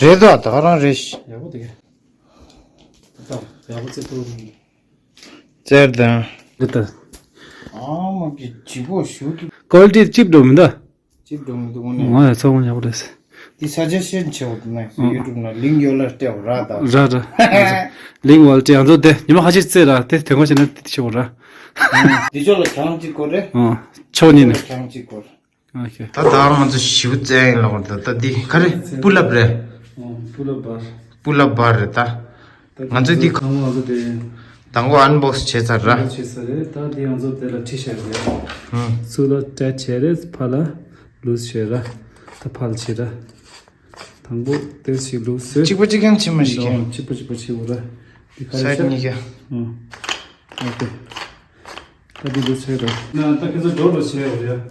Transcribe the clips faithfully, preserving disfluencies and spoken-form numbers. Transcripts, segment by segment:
རེད་དོ། ད་ག་རང་རེད། ཡག་པོ་དེ་ག་ད་ཡག་པོ་བཙལ་ཐུབ། བཙལ་དང་། འདི་ལྟ། ཨ་མ་གི་ལྗིད་པོ་ཞུ་གི། ཀོ་ལི་ཊི་ཅིབ་འགྲོ་མི་འདུག་ཅིབ་འགྲོ་མི་འདུག་ཨོ་ནི། ང་ཡང་ཚོགས་མ་ཉག་པོ་རེད། འདི་སཱ་ཇེ་ཤན་བྱེད་འོ་ན་ཡུ་ཊུབ་ནང་ལིང་ཡོད་ལ་སྤྲད་འོ་ར་ད། ར་ར། ལིང་ཝལ་ཊི་ཡང་ཚོ་དེ་ཉི་མ་ཁ་ཤས་བཙལ་ར་དེ་དོན་ག་བྱས་ན་དེ་ཆེ་བོ་ར། འདི་ཕྱོགས་ལ་གྱང་གཅིག་དགོས་རེད། ཨོ། ཕྱོགས་གཉིས་ནས། གྱང་གཅིག་དགོས། ཨོ་ཁེ། ད་ད་ང་ཚོ་ཞིབ་བཙལ་ཡིན་ལ་ད་ད་འདི་ག་རེ་པུལ་ལབ་རེད། ཨོ་པུལ་ལབ་བར། པུལ་ལབ་བར་རེད་ད། ད་ང་ཚོས་འདི་ཚང་མ་ང་ཚོ་དེ་དང་པོ་ཨན་བོག་སི་བྱས་ཚར་ར། བྱས་ཚར་རེད། ད་འདི་ང་ཚོ་དེ་ལ་ཁྲིད་བྱས་རེད། ཧུམ། ཚུར་ལ་སྤྲད་བྱས་རེད། ཕར་ལ་ལུས་བྱས་ར། ད་ཕར་ལ་བྱས་ར། དང་པོ་དེ་ཞིག་ལུས་བྱས། གཅིག་པ་གཅིག་རྐྱང་བྱེད་མ་ཤེས་ཀྱི། གཅིག་པ་གཅིག་པ་བྱེད་འོ་ར། འདི་ག་རེ་སའིཌ་ཤག་གཉིས་ཀ། ཨོ་ཨོ་ཁེ། ད་འདི་ལུས་བྱས་ར། ན་ད་ཁྱེད་ཚོ་འགྲོ་འགྲོ་བྱས་འོ་ར།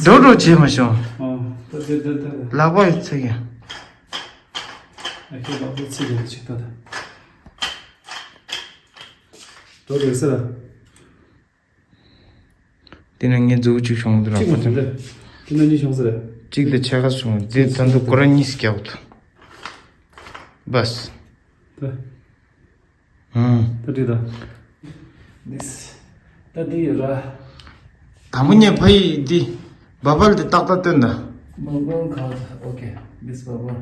འགྲོ་འགྲོ་བྱས་མ་ཤོང་། ཨོ་ད་དེ་དེ་དེ་དེ། ལག་པ་ཡི་ཚིག་ཡ། ཨ་ཁྱེད་ལག་པ་ཚིག་ཡ་ཅིག་ད་ད། འགྲོ་འགྲོ་ཟེར་ར། དེ་ན་ངས་མཛུབ་གཅིག་ཤོང་དུ་ར། གཅིག་མ་ཤོང་རེད། དེ་ན་གཉིས་ཤོང་ཟེར་ར། གཅིག་དེ་ཕྱེད་ཀ་ཤོང་། དེ་ད་དུང་སྒོར་ར་གཉིས་སུ་རྒྱག་དུ། བས། ད། ཨང་། ད་འགྲིག་ད། འདིས། ད་འདི་ཡོད་ར། དང་པོ་ངས་ཕ་ཡི་འདི། བ་བལ་འདི་ཏག་ཏག་སྟོན་ད། བ་བལ་ག་ཨོ་ཁེ། འདིས་བ་བལ།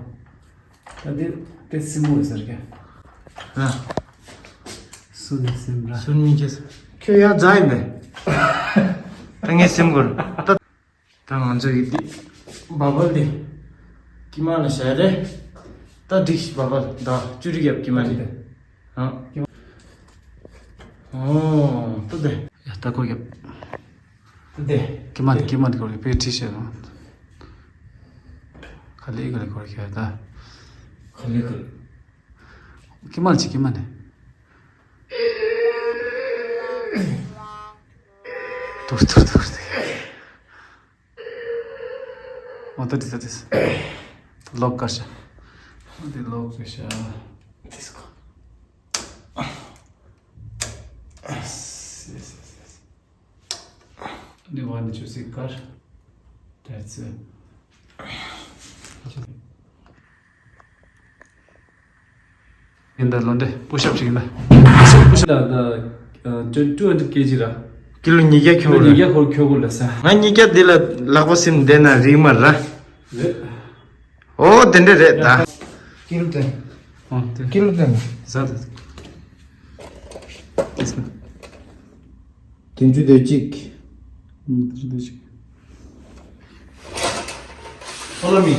ད་འདི་དེ་སྲིན་མོ་ཡོད་ཟེར་གི། ཨ། སུན་ནི་སིམ་ར། སུན་མི་ཁེ། ཁྱོད་ཡར་འཛག་ཡིན་པས། ད་ངས་སེམས་ཁུར། ད། ད་ང་ཚོ་ཡི་འདི། བ་བལ་འདི། ཀི་མ་ལ་བྱ་རེད། ད་འགྲིག་བ་བལ་ད་ཅུ་རི་རྒྱབ་ཀི་མ་འདི། ཨ། ཨོ། ད་དེ། ཡ་ད་ཁོ་རྒྱབ། ད་དེ། ཀི་མ་འདི་ཀི་མ་འདི་ཁོ་རྒྱབ་པའི་ཁྲིད་བྱས་རོ། ཁ་ལི་ཁ་ལི་ཁོ་རྒྱབ་ད། ཁ་ལི་ཁ་ལི། ཀི་མ་ལ་ཅི་ཀི་མ་འདི། ཐུར་ཐུར་ཐུར་ཐུར། ཨོ་ད་དེ་ད་དེ། ལོག་དཀར་ཤ། ཨོ་དེ་ལོག་དཀར་ཤ། དེ་སྐོ། ཨ་ནི་བ་ནི་ཆུ་སི་དཀར། དེ་ཚོ། ཡིན་ད་ལོ་འདྲེ་པུ་ཤབ་ཅིག་ཡིན་ད། པུ་ཤབ་པུ་ཤབ་ད་ད་two hundred kg ར། ཀི་ལོ་ཉིས་བརྒྱ་ཁྱོད་ཉིས་བརྒྱ་ཁོ་ཁྱོད་གོ་ལ་ས། ང་ཉིས་བརྒྱ་འདི་ལ་ལག་པ་སིམ་བསྡད་ན་རིག་མ་ར། རེད། ཨོ་དེ་འདྲ་རེད་ད། ཀི་ལོ་དེ། ཨོ་དེ། ཀི་ལོ་དེ། ཟ་དེ། དེ་ཆུ་དེ་གཅིག་ཨུམ། དེ་ཆུ་དེ་གཅིག Follow me.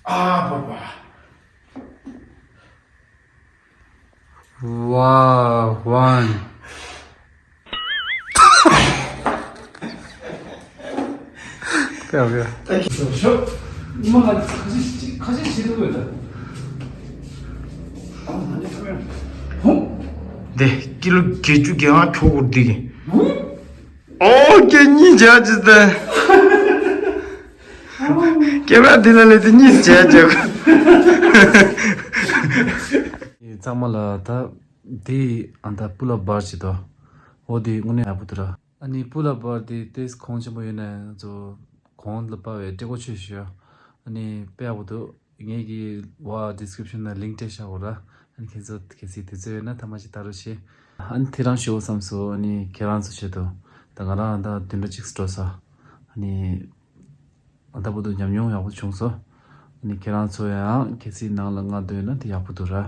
ཨ་པ་པ། Wow, one. ཕེབས་ཕེབས། ཉི་མ་ང་ཁ་ཤས་ཁ་ཤས་བྱེད་ཐུབ་ཡོད་ད། འདི་ཀི་ལོ་བརྒྱད་ཅུ་གྱ་ལྔ་ཁྱོག་གུར་འདི་གི། ཨོ་ཀེ་གཉིས་བྱ་ཅི་ད། ཀེ་མ་འདི་ལ་ལས་དེ་གཉིས་བྱ་བྱ། ཚང་མ་ལ་ད། དེ་ཨ་ད་པུ་ལ་བར་ཅི་དོ། འོ་དེ་དངོས་གནས་ཡག་པོ་འདུག་ར། ཨ་ནི་པུ་ལ་བར་དེ་ཏེས་གོང་ཆེན་པོ་ཡོད་ན་ང་ཚོ་གོང་ལ་པ་བའི་སྤྲད་གོ་ཆོད་ཞུ། ཨ་ནི་དཔེ་ཡག་པོ་འདུག་ངེད་ཀྱི་བ་description་ན་link་སྤྲད་བཞག་གོ་ར། ཨ་ནི་ཁྱེད་ཚོ་གལ་སྲིད་དུས་ཚོད་ཡོད་ན་ཐ་མ་ཅིག་ལྟ་རོགས་བྱེད། ཨ་ནི་དེ་རང་ཞུ་བསམ་སོང་། ཨ་ནི་ཁྱེད་རང་ཚོ་ཆེད་དུ་ད་ང་རང་ད་བདུན་ཕྲག་གཅིག་འགྲོ་ས། ཨ་ནི། ཨ་ད་བར་དུ་ཉམས་མྱོང་ཡག་པོ་བྱུང་སོང་། ཨ་ནི་ཁྱེད་རང་ཚོ་ཡང་གལ་སྲིད་ནང་ལ་མངགས་འདོད་ཡོད་ན་དེ་ཡག་པོ་འདུག་ར།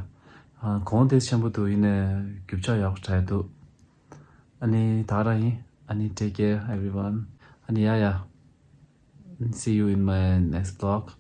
ཨ་གོང་དེ་ཆེན་པོ་འདུག་ཡིན་ནའི་རྒྱུ་ཆ་ཡག་པོ་དྲག་འདུག་ཨ་ནི་ད་ར་ཡིན། ཨ་ནི་take care everyone. ཨ་ནི་ཡ་ཡ། See you in my next vlog.